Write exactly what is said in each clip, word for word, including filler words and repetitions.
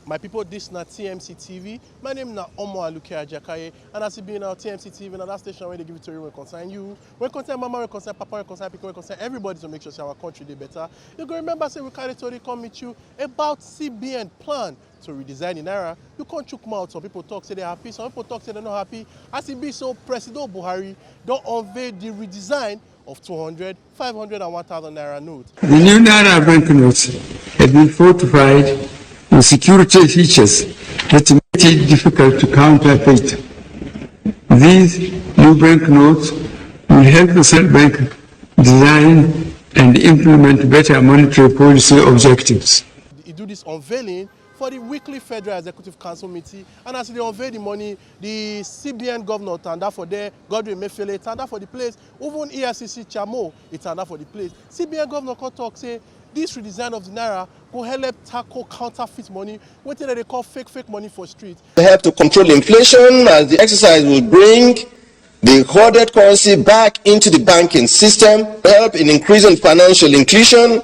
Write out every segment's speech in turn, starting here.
My people, this na T M C T V. My name na Omo Aluke Ajakaye, and as you be now, T M C T V na that station where they give you tori wey concern you, wey concern mama, wey concern papa, wey concern pikin, wey concern everybody to make sure say our country dey better. You go remember say we carry tori come meet you about C B N plan to redesign the naira. You come chook mouth. Some people talk say they happy, some people talk say they not happy. As it be so, President Buhari don unveil the redesign of two hundred, five hundred and one thousand naira note. The new naira banknotes have been fortified with security features that make it difficult to counterfeit. These new banknotes will help the central bank design and implement better monetary policy objectives. He do this unveiling for the weekly Federal Executive Council meeting, and as they unveil the money, the C B N governor tanda for there, Godwin Emefiele tanda for the place, even E F C C chairman, he tanda for the place. C B N governor come talk say this redesign of the naira go help tackle counterfeit money, wetin dem dey call fake fake money for street. Help to control inflation, as the exercise will bring the hoarded currency back into the banking system, help in increasing financial inclusion,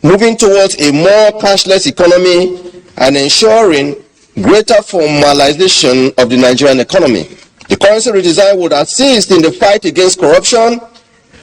moving towards a more cashless economy, and ensuring greater formalization of the Nigerian economy. The currency redesign would assist in the fight against corruption,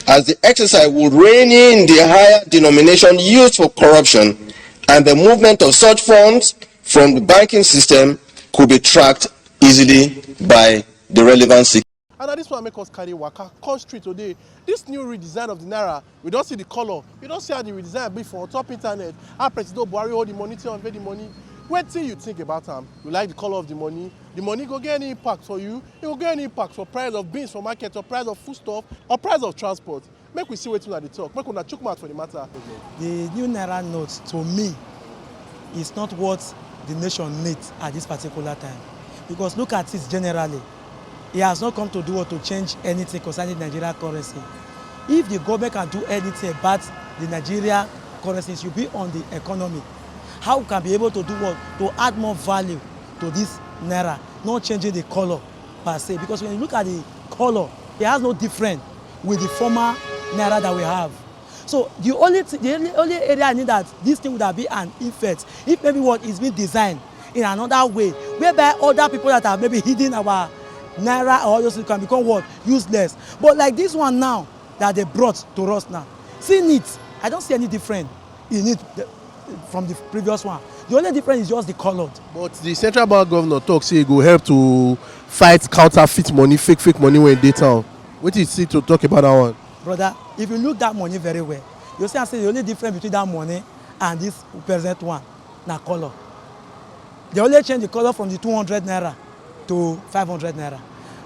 as the exercise would rein in the higher denomination used for corruption, and the movement of such funds from the banking system could be tracked easily by the relevant sector. And na this one make us carry waka come street today. This new redesign of the naira, we don see the colour, you don see how the redesign be for on top internet, how President Buhari hold the money, take unveil the money. Wetin you think about am? You like the colour of the money? The money go get any impact for you? E go get any impact for price of beans for market, or price of foodstuff, or price of transport? Make we see wetin una dey talk. Make una chook mouth for the matter. The new naira note, to me, is not what the nation needs at this particular time. Because look at it generally. It has not come to do what, to change anything concerning Nigeria currency. If the government can do anything about the Nigeria currency, it should be on the economy. How we can be able to do what? To add more value to this naira, not changing the colour per se. Because when you look at the colour, it has no difference with the former naira that we have. So the only th- the only, only area I need that this thing would have been an effect if maybe what is being designed in another way, whereby other people that are maybe hidden our naira or all those things can become what? Useless. But like this one now that they brought to us now, seeing it, I don't see any difference in it, the, from the previous one. The only difference is just the colour. But the central bank governor talk say e go help to fight counterfeit money, fake fake money wey dey town. Wetin you see to talk about that one? Brother, if you look that money very well, you see am say the only difference between that money and this present one na colour. They only change the colour from the two hundred naira to five hundred naira.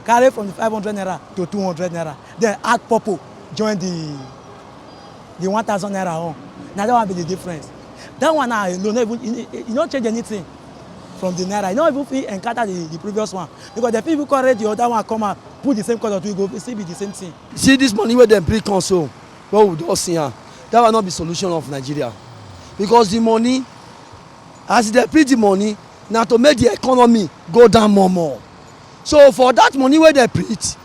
Carry from the five hundred naira to two hundred naira. Then add purple, join the the one thousand naira own. Na that one be the difference. That one now alone, no even, e, e, e no change anything from the naira. E no even fit encounter the, the previous one. Because the people carry the other one come out, put the same colour to it, go still be the same thing. See this money wey dem bring come so, wey we don see am, that one no be solution of Nigeria. Because the money, as dem print the money, na to make the economy go down more more. So for that money wey dem print,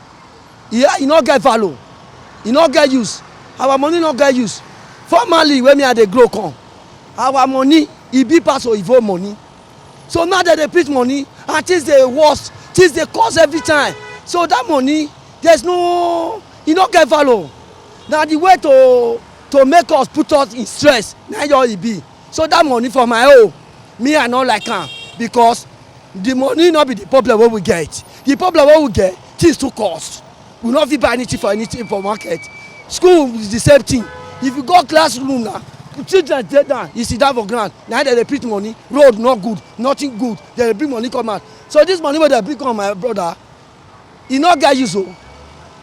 e, e no get value, e no get use. Our money no get use. Formerly, when me I dey grow come, our money e big pass oyibo money. So now dem dey print money and things dey worse, things dey cost every time. So that money, there's no, e no get value. Na the way to to make us, put us in stress, na all e be. So that money for my own, me I no like am, because the money no be the problem wey we get. The problem wey we get, things too cost. We no fit buy anything for anything for market. School is the same thing. If you go classroom now, children dey down, you sit down for ground. Na dem dey print money. Road no good, nothing good. Dem dey bring money come out. So this money wey dem bring come, my brother, e no get use o.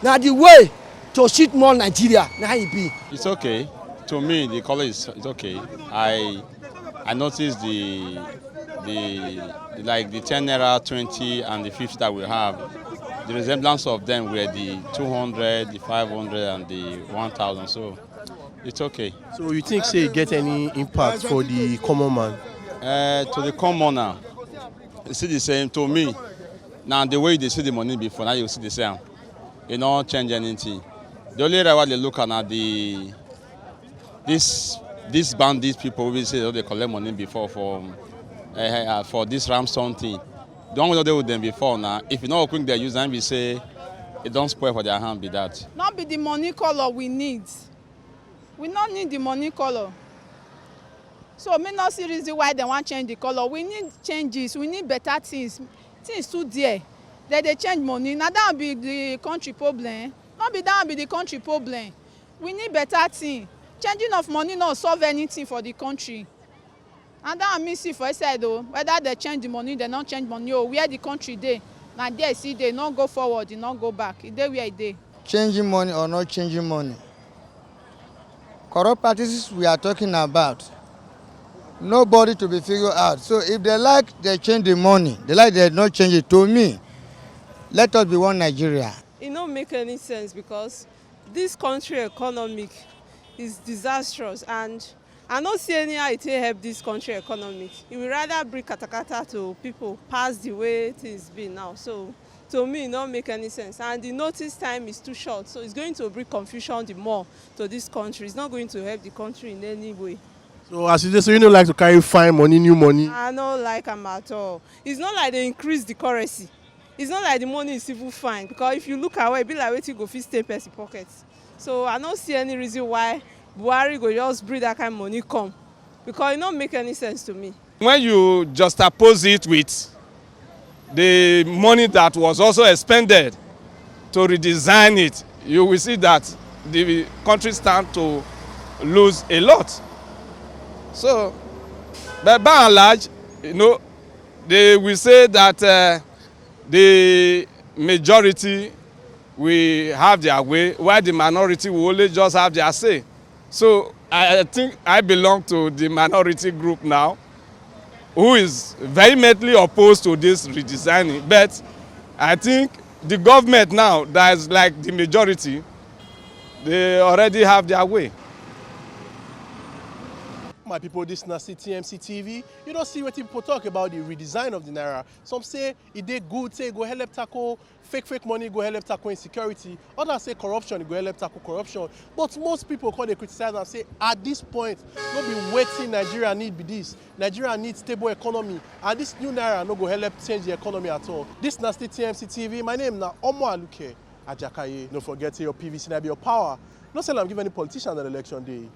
Na the way to shit more Nigeria, na e be. It's okay. To me, the colour is, it's okay. I I noticed the the, the like the ten naira, twenty, and the fifty that we have. The resemblance of them were the two hundred, the five hundred, and the one thousand. So it's okay. So you think say e get any impact for the common man? Uh, to the commoner, you see the same. To me, now the way they see the money before, now you see the same. E no change anything. The only area wey I dey look at na the this this bandit people wey be say dem dey collect money before from Eh, eh, ah, for this ransom thing, the one wey don dey with them before now, if you no quick dey use am, be say e don spoil for their hand be that. No be the money color we need. We no need the money color. So me no see reason why dem wan change the color. We need changes. We need better things. Things too dear. Dem dey change money. Na that be the country problem. No be that be the country problem. We need better thing. Changing of money no solve anything for the country. And that one me see for inside o, whether dem change the money, dem no change money o, where the country dey, na there e still dey, e no go forward, e no go back, e dey where e dey. Changing money or not changing money, corrupt practices we are talking about, nobody to be figured out. So if they like, they change the money, they like, they not change it. To me, let us be one Nigeria. E no make any sense because this country economic is disastrous, and I no see any how e take help this country economic. E will rather bring katakata to people pass the way things be now. So to me, e no make any sense, and the notice time is too short, so it's going to bring confusion the more to this country. It's not going to help the country in any way. So as you dey, so you no like to carry fine money, new money? I no like am at all. It's not like they increase the currency. It's not like the money is even fine, because if you look away, e be like wetin go fit stain person pocket. So I no see any reason why Buhari go just bring that kind money come, because e no make any sense to me. When you juxtapose it with the money that was also expended to redesign it, you will see that the country stand to lose a lot. So, but by and large, you know, they will say that, uh, the majority will have their way, while the minority will only just have their say. So I, I think I belong to the minority group now, who is vehemently opposed to this redesigning. But I think the government now, that is like the majority, they already have their way. My people, this na still T M C T V. You don see wetin people talk about the redesign of the naira. Some say e dey good, say e go help tackle fake, fake money, go help tackle insecurity. Others say corruption, e go help tackle corruption. But most people come dey criticize am, say at this point, no be wetin Nigeria need be this. Nigeria need stable economy, and this new naira no go help change the economy at all. This na still T M C T V. My name na Omo Aluke Ajakaye. No forget say your P V C na be your power. No sell am give any politician on election day.